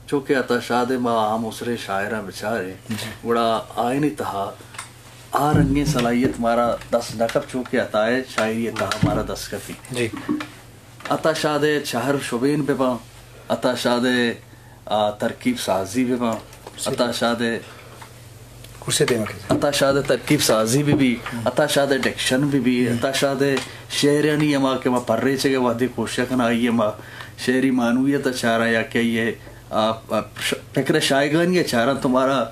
چونکہ عطا شاد ءَ ما عام اسرے شاعراں بچاریں، جی۔ گڑا آئینی تہا آ رنگیں صلاحیت مارا دست نہ کپ، چونکہ عطا ءِ شاعری ءِ تہا مارا دست کپی۔ جی۔ عطا شاد ءِ چہر شبین بہ باں، عطا شاد ءِ، آ، ترکیب سازی بہ باں، عطا شاد ءِ کرسی دیما کیت۔ عطا شاد ءِ ترکیب سازی بہ بی، عطا شاد ءِ ڈکشن بہ بی، عطا شاد ءِ شعرانی ہما کہ ما پریچگ ءِ وہدے کوشش کناں، آئی ءِ ما شعری معنویت ءَ چاراں یا کہ آئی ءِ، آ، آ، ش-، فکر ءِ شایگانی ءَ چاراں، تو مارا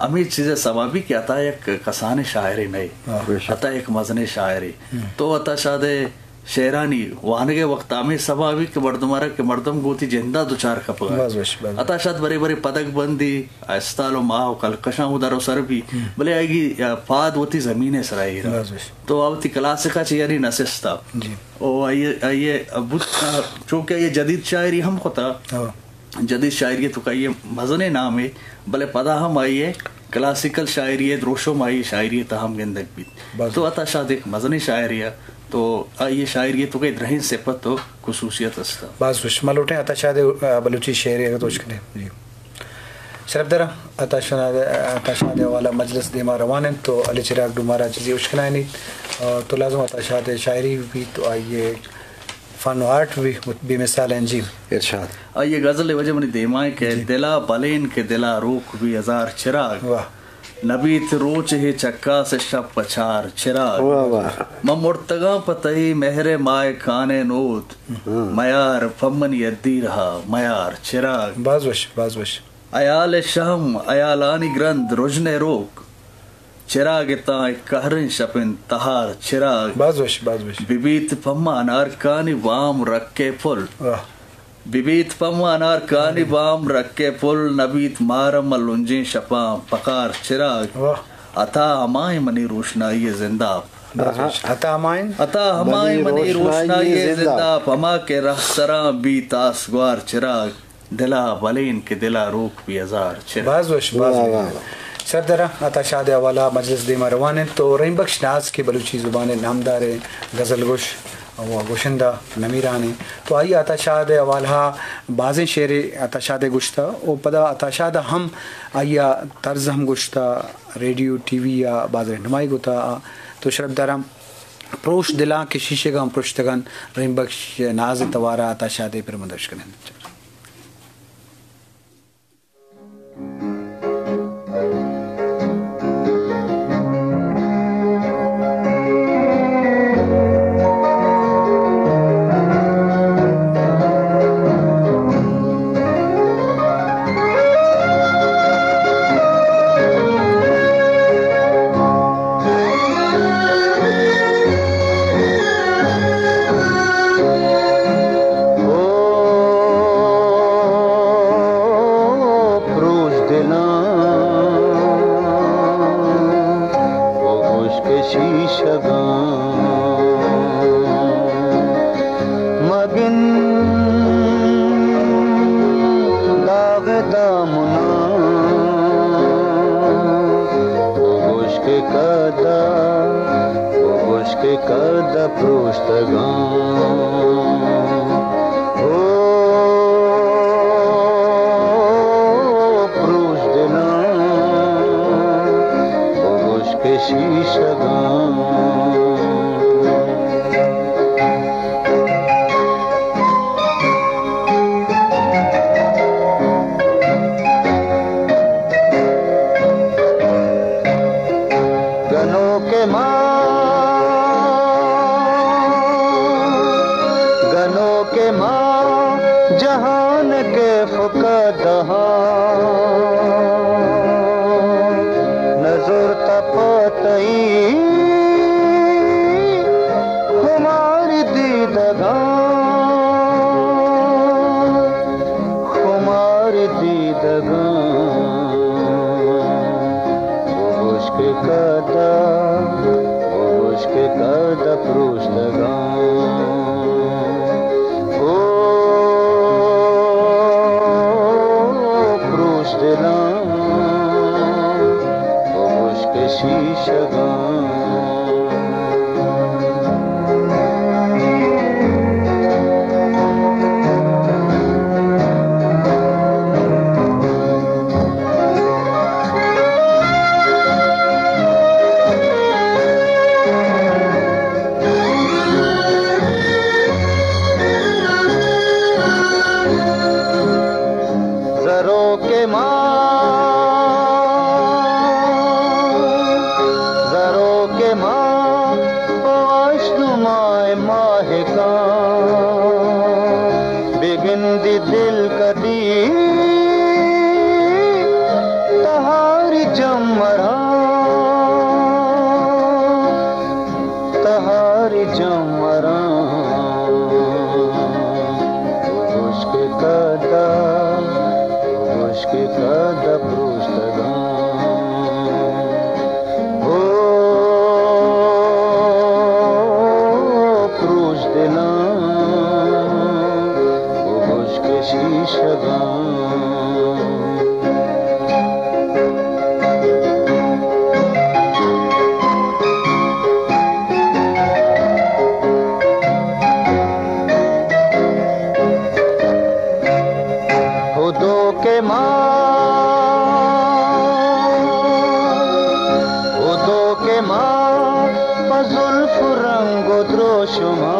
ہمے چیز ءِ سما بی کہ عطا یک کسانیں شاعرے نہ۔ ہاں۔ عطا یک مزنیں شاعرے۔ تو عطا شاد ءِ شعرانی وانگ ءِ وقت ہمے سما بی کہ مردم ءَ را کہ مردم گوں وتی جند ءَ دچار کپگ ءَ۔ باز وش، باز وش۔ عطا شاد برے برے پدگ بندی، استال و ماہ و کلکشاں و در و سر بی، بلے آئی پاد وتی زمین ءِ سرا ایر۔ باز وش۔ تو آ وتی کلاسک ءَ چہ یعنی نہ سستا۔ جی۔ او آئی، آئی بوت، چونکہ آئی جدید شاعری ہم کتا۔ ہاں۔ جدید شاعری ءِ توکا آئی مزنیں نامے، بلے پدا ہم آئی کلاسیکل شاعری ءِ دروشم آئی شاعری ءِ تہا ہم گندگ بیت۔ باز تو عطا شاد یک مزنیں شاعرے ءَ، تو آئی شاعری ءِ توکا درہیں صفت و خصوصیت است۔ باز وش۔ ما لوٹیں عطا شاد ءِ، آ، بلوچی شعرے اگہ تو اشکنیں۔ جی۔ شرف دارا، عطا شاد، عطا شاد ءِ حوالہ مجلس دیما روان انت، تو علی چراگ ڈومارا چیزے اشکنائینیت، آ، تو لازم عطا شاد ءِ شاعری بیت، تو آئی فن و آرٹ بھی بے مثال ہیں جی۔ ارشاد۔ آئی غزل ءِ وجہ منی دیما ایں کہ جی۔ دلا بلین کہ دلا روک بی ہزار چراگ۔ واہ۔ نبیت روچ ہے چکاس شپ پچار چراگ۔ واہ واہ۔ من مرتگاں پہ تئی مہر مائے کانے نود۔ ہاں۔ میار پمنی ادی رہا میار چراگ۔ باز وش، باز وش۔ ایال شہم، ایالانی گرند، رژن روک۔ چراگ تاں کہریں شپن تہار چراگ۔ باز وش، باز وش۔ ببیت پما انارکانی بام رکے پل۔ واہ۔ ببیت پما انارکانی بام رکے پل، نبیت مارم لنجیں شپاں پکار چراگ۔ واہ۔ عطا ہمائیں منی روشنائی زنداب۔ باز وش۔ عطا ہمائیں۔ عطا ہمائیں منی روشنائی زنداب، ہما کہ رہسراں بیت آسگوار چراگ۔ دلا بلین کہ دلا روک بی ہزار چراگ۔ باز وش، باز وش۔ واہ، واہ۔ سردارا، عطا شاد ءِ حوالہ مجلس دیما روان انت، تو رحیم بخش ناز کہ بلوچی زبان ءِ نامداریں غزل گوش و گوشندہ نمیران انت، تو آئی عطا شاد ءِ حوالہ بازیں شعرے عطا شاد ءَ گوشتہ و پدا عطا شاد ءَ ہم آئی ءِ طرز ہم گوشتہ، ریڈیو، ٹی وی ءَ باز رہنمائی کتہ۔ تو شرف دارا، پروش دلاں کہ شیشگاں پروشتگن، رحیم بخش ناز ءِ توارا عطا شاد ءِ پر مدش کنن۔ او پروش دلاں، او گوش کہ شیشگاں، مگن داغ دامناں، او گوش کہ کدا، او گوش کہ کدا پروشتگاں۔ او پروش دلاں، او گوش کہ شیشگاں۔ گنوک ما، گنوک ما جہان کے فقدہاں، نزور تپتئی ہماری دیدگاں۔ خمار دیدگاں، بگوش کہ کدا، بگوش کہ کدا پروشتگاں۔ او پروش دلاں، بگوش کہ شیشگاں۔ ما، او دو کہ ما پہ زلف و رنگ و دروشما،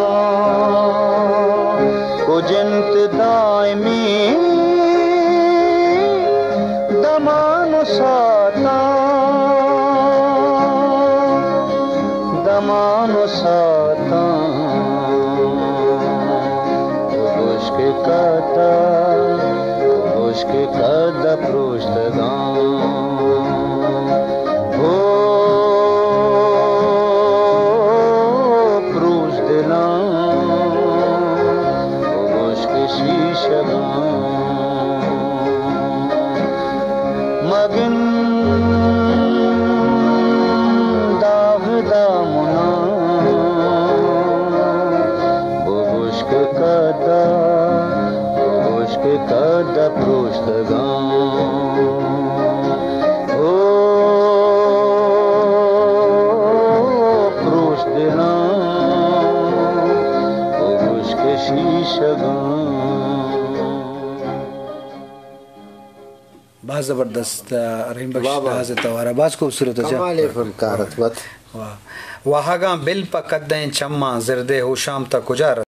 کج انت دائمی دمان و ساتاں، دمان و ساتاں. بگوش کہ کد ءَ، بگوش کہ کد ءَ پروشتگاں. او پروش دلاں، بگوش کہ شیشگاں. مگن داغ دامناں، بگوش کہ کد ءَ، بگوش کہ کد ءَ پروشتگاں. او پروش دلاں، بگوش کہ شیشگاں. باز زبردست، آ، رحیم بخش واہ واہ. ناز توارا باز خوبصورت اچھا. کمال فنکار ات وت. واہ. واہگاں بل پہ کدیں چماں، زردے ہوشام تا کجا رس.